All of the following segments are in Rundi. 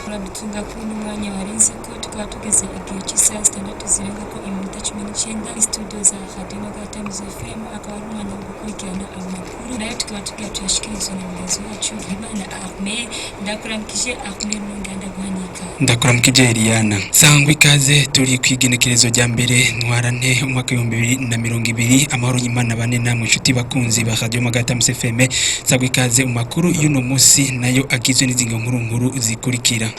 Muradutunga kuri uno mwanya warenze ko tukaba tugeze igihe cy'isaha 6 zirenga ko iminota 19, studio za Radio Magara Times FM. Akaba ari umwanya wo gukurikirana amakuru, nayo tukaba tugira tuyashikirizwa na mugenzi wacu Imana Armel. Ndakuramukije Armel, nongera ndaguhanika. Ndakuramukije Eliana, sangwa ikaze. Turi kwigenekerezo rya 1 Ntwarante umwaka 2020. Amahoro y'Imana bane namwe inshuti bakunzi ba Radio Magara Times FM. Sangwa ikaze mu makuru y'uno munsi, nayo agizwe n'izingo nkuru nkuru zikurikira.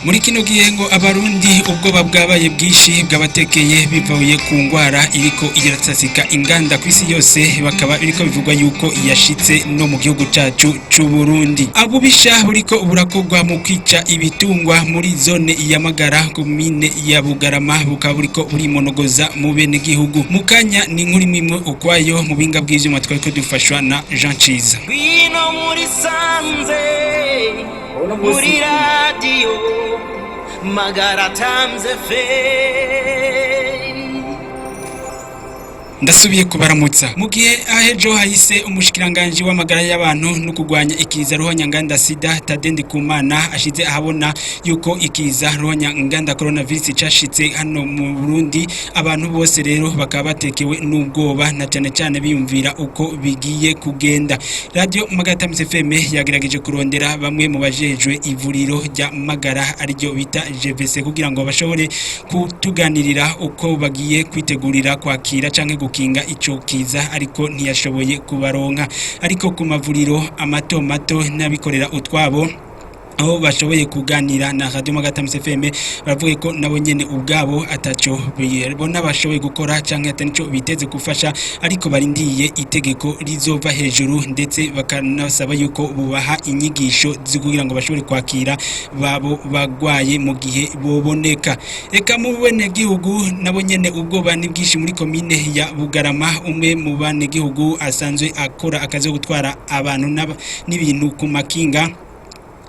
Muri kino gihe ngo Abarundi ubwoba bwabaye bwinshi, bwabatekeye bivuye ku ngwara iriko iratsasika inganda ku isi yose, bakaba biriko bivugwa yuko yashitse no mu gihugu cacu c'u Burundi. Abubisha buriko burakorwa mu kwica ibitungwa muri zone ya Magara, komine ya Bugarama, bukaba buriko burimonogoza mu bene gihugu. Mu kanya ni inkuru imwe ukwayo. Mu binga bw'ivyuma twariko dufashwa na Jean Ciza. Ngwino muri sanze, muri Radio Magara Times FM. Ndasubiye kubaramutsa. Mu gihe ahejo hahise umushikiranganje w'amagara y'abantu no kurwanya ikiza ruhonyanganda sida, Tade Ndikumana, ashize ahabona yuko ikiza ruhonyanganda coronavirus cashitse hano mu Burundi, abantu bose rero bakaba batekewe n'ubwoba, na cyane cyane biyumvira uko bigiye kugenda. Radio Magara Times FM yagerageje kurondera bamwe mu bajejwe ivuriro rya Magara, ariryo bita GVC, kugira ngo bashobore kutuganirira uko bagiye kwitegurira kwakira canke gukinga ico kiza, ariko ntiyashoboye kubaronka. Ariko ku mavuriro amato mato n'abikorera utwabo, aho bashoboye kuganira na Radio Magara Times FM, baravuga ko nabo nyene ubwabo ataco bona bashoboye gukora canke atanico biteze gufasha, ariko barindiye itegeko rizova hejuru, ndetse bakanasaba yuko bubaha inyigisho kugira ngo bashobore kwakira babo bagwaye mu gihe boboneka. Eka mu bene gihugu nabo nyene ubwoba ni bwinshi muri komine ya Bugarama. Umwe mu bane gihugu asanzwe akora akazi ko gutwara abantu n'ibintu ku makinga,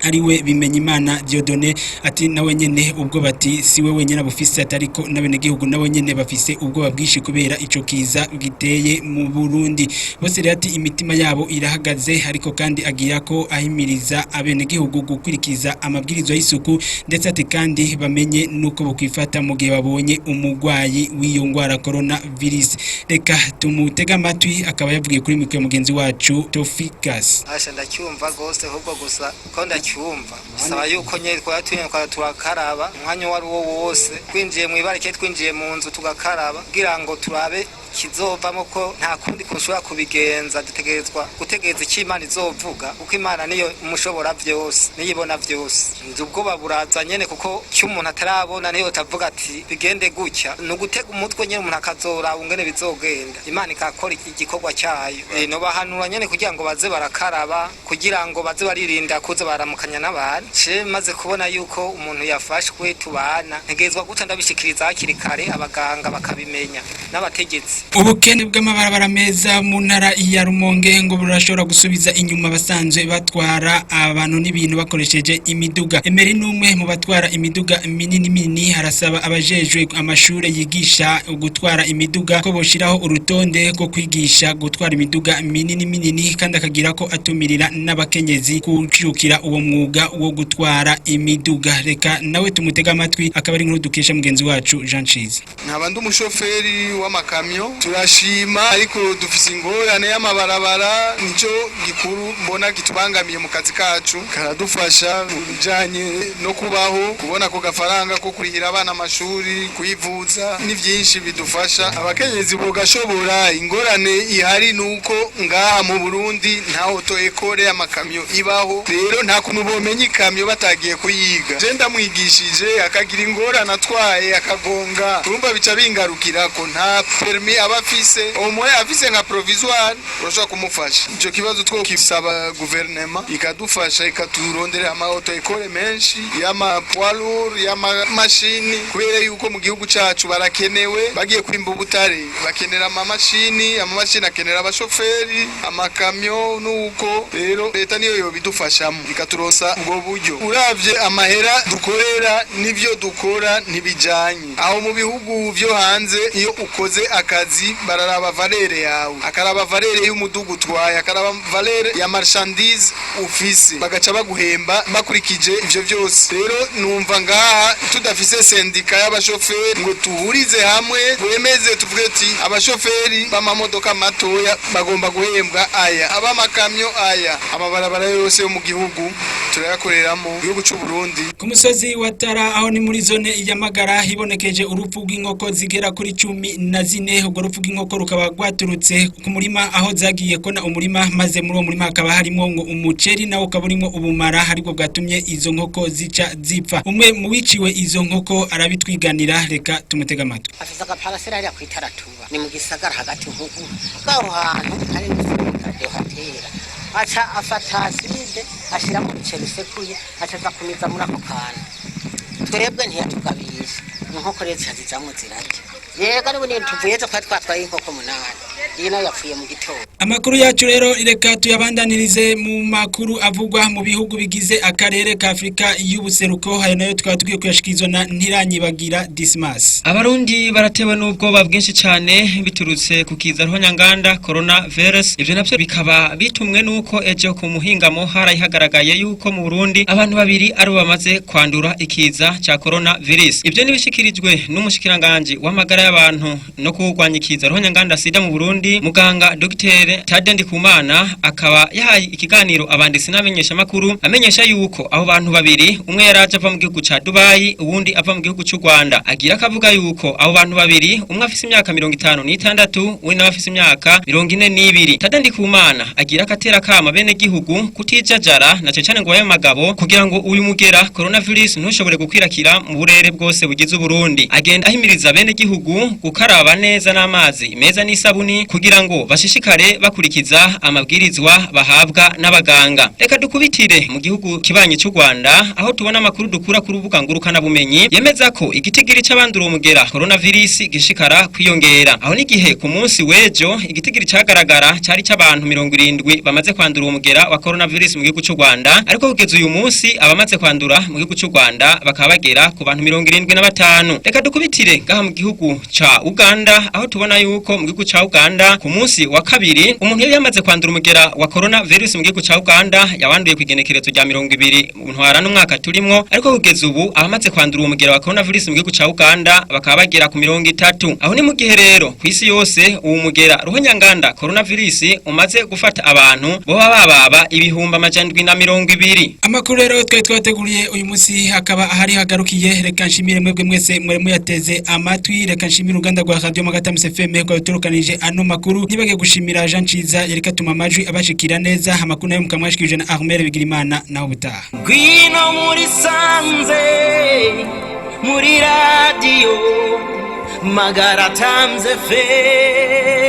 ariwe Bimenyimana Dieudonné, ati nawe nyene ubwo bati si we wenyene abufise, atariko n'abenegihugu nabo nyene bafise ubwoba bwinshi kubera ico kiza giteye mu Burundi. Bose rero ati imitima yabo irahagaze, ariko kandi agira ko ahimiriza abenegihugu gukurikiza amabwirizwa y'isuku, ndetse ati kandi bamenye nuko bokwifata mu gihe babonye umugwayi w'iyo ngwara coronavirus. Reka tumutege amatwi, akaba yavugiye kuri mikro ya mugenzi wacu Tofikas. Asha, ndacyumva gose, ahubwo gusa ko ndacyumva saba yuko nye twaba tunywa turakaraba umwanya uwo ari wo wose, twinjiye mu ibara, twinjiye mu nzu tugakaraba, kugira ngo turabe kizovamo, ko nta kundi kushobora kubigenza. Dutegerezwa gutegereza icyo Imana izovuga, kuko Imana niyo umushobora byose, niyo ibona byose. Nzi ubwoba buraza nyene, kuko icyo umuntu atarabona niyo tavuga ati bigende gutya. Ni ugutega umutwe nyene, umuntu akazoraba ingene bizogenda, Imana ikakora igikorwa cyayo. Nobahanura nyene kugira ngo baze barakaraba, kugira ngo baze baririnda kuza baramukanya n'abantu. Je maze kubona yuko umuntu yafashwe tubana, ntegerezwa guca ndabishikiriza hakiri kare, abaganga bakabimenya n'abategetsi. Ubukene bw'amabarabara meza mu ntara ya Rumonge ngo burashobora gusubiza inyuma abasanzwe batwara abantu n'ibintu bakoresheje imiduga. Emery n'umwe mu batwara imiduga minini minini, arasaba abajejwe amashure yigisha gutwara imiduga ko boshiraho urutonde rwo kwigisha gutwara imiduga minini minini, kandi akagira ko atumirira n'abakenyezi kujukira uwo mwuga wo gutwara imiduga. Reka nawe tumutega amatwi, akaba ari inkuru dukesha mugenzi wacu Jean Ciza. Nkaba ndi umushoferi w'amakamyo. Turashima, ariko dufise ingorane y'amabarabara, nico gikuru mbona kitubangamiye mu kazi kacu. Karadufasha mu bijanye no kubaho, kubona ko gafaranga ko kurihira abana amashuri, kwivuza, ni byinshi bidufasha. Abakenyezi bogashobora. Ingorane ihari nuko ngaha mu Burundi nta auto école y'amakamyo ibaho, rero nta kuntu bomenya ikamyo batagiye kuyiga. Je ndamwigishije akagira ingorane atwaye akagonga, urumva bica bingarukira ko nta permis aba afise, umwe afise nka provisoire urashobora kumufasha. Ico kibazo two kisaba guverinema ikadufasha, ikaturonderera ama auto école menshi y'ama poids lourd, y'amamashini, kubera yuko mu gihugu cacu barakenewe. Bagiye kwimba ubutare bakenera amamashini, amamashini akenera abashoferi, amakamyo. Nuko rero leta niyo yobidufashamo ikaturondera. kuturosa ubwo buryo. Uravye amahera dukorera n'ivyo dukora ntibijanye. Aho mu bihugu vyo hanze iyo ukoze akazi bararaba valeur yawe, akaraba valeur y'umudugu utwaye, akaraba valeur ya marchandise ufise, bagaca baguhemba bakurikije ivyo vyose. Rero numva ngaha tudafise sendika y'abashoferi ngo tuhurize hamwe twemeze tuvuge ati abashoferi b'amamodoka matoya bagomba guhembwa aya, ab'amakamyo aya. Amabarabara yose yo mu gihugu turayakoreramo, gihugu c'u Burundi. Ku musozi wa Tara, aho ni muri zone ya Magara, hibonekeje urupfu rw'inkoko zigera kuri 14. Urwo rupfu rw'inkoko rukaba rwaturutse ku murima aho zagiye kona umurima, maze muri uwo murima hakaba harimo ngo umuceri nawo ukaba urimo ubumara, aribwo bwatumye izo nkoko zica zipfa. Umwe mu wiciwe izo nkoko arabitwiganira, reka tumutega amatwi. Afise agaparasera hariya kw'itaratuba, ni mu gisagara hagati, nkuku bwaho hantu hari n'isima, aca afata acide ashiramo umuceri usekuye, aca aza kumiza muri ako kantu. Twebwe ntiyatugabisha, inkoko rero zica zijamwo zirarya. Yego, n'ubu niyo tuvuye twari twatwaye inkoko 8, iyi nayo yapfuye mu gitondo. Amakuru yacu rero reka tuyabandanirize mu makuru avugwa mu bihugu bigize akarere ka Afrika y'ubuseruko. Hayo nayo tukaba tugiye kuyashikirizwa na Ntiranyibagira Dismas. Abarundi baratewe n'ubwoba bwinshi cyane biturutse ku kiza ruhonyanganda corona virus. Ivyo navyo bikaba bitumwe nuko ejo ku muhingamo harayihagaragaye yuko mu Burundi abantu babiri ari bamaze kwandura ikiza ca corona virus. Ivyo nibishikirijwe n'umushikiranganje w'amagara y'abantu no kurwanya ikiza ruhonyanganda sida mu Burundi, muganga Dr. Tade Ndikumana, akaba yahaye ikiganiro abanditsi n'amenyesha makuru, amenyesha yuko abo bantu babiri umwe yaraje ava mu gihugu ca Dubai, uwundi ava mu gihugu c'u Rwanda. Agira akavuga yuko abo bantu babiri umwe afise imyaka 56, uwundi nawe afise imyaka 42. Tade Ndikumana agira akatera kama bene gihugu kutijajara na cane cane ngo babe magabo kugira ngo uyu mugera coronavirus ntushobore gukwirakira mu burere bwose bugize Uburundi. Agenda ahimiriza bene gihugu gukaraba neza n'amazi meza n'isabuni kugira ngo bashishikare bakurikiza amabwirizwa bahabwa n'abaganga. Reka dukubitire mu gihugu kibanyi cy'u Rwanda, aho tubona amakuru dukura ku rubuga ngurukana bumenyi yemeza ko igitigiri c'abandura umugera coronavirus gishikara kwiyongera, aho n'igihe ku munsi w'ejo igitigiri cagaragara cari c'abantu 70 bamaze kwandura umugera wa coronavirus mu gihugu cy'u Rwanda, ariko kugeza uyu munsi abamaze kwandura mu gihugu cy'u Rwanda bakaba bagera ku bantu 75. Reka dukubitire ngaha mu gihugu ca Uganda, aho tubona yuko mu gihugu ca Uganda ku munsi wa kabiri umuntu yari yamaze kwandura umugera wa coronavirus mu gihugu ca Uganda yawanduye ku igenekerezo rya 20 ntwara n'umwaka turimwo, ariko kugeza ubu abamaze kwandura umugera wa coronavirus mu gihugu ca Uganda bakaba bagera ku 30. Aho ni mu gihe rero ku isi yose uwo mugera ruhonyanganda coronavirus umaze gufata abantu boba bababa 720,000. Amakuru rero twari twateguriye uyu munsi akaba ahari hagarukiye. Reka nshimire mwebwe mwese mwari muyateze amatwi. Reka nshimire uruganda rwa Radio Magatamu FM rwabiturukanije ano makuru. Nibage gushimira Jean Ciza yareka tuma amajwi abashikira neza. Amakuru nayo mukamwashikirije na Armel Bigirimana, naho ubutaha. Ngwino muri sanze muri radio Magara Times FM.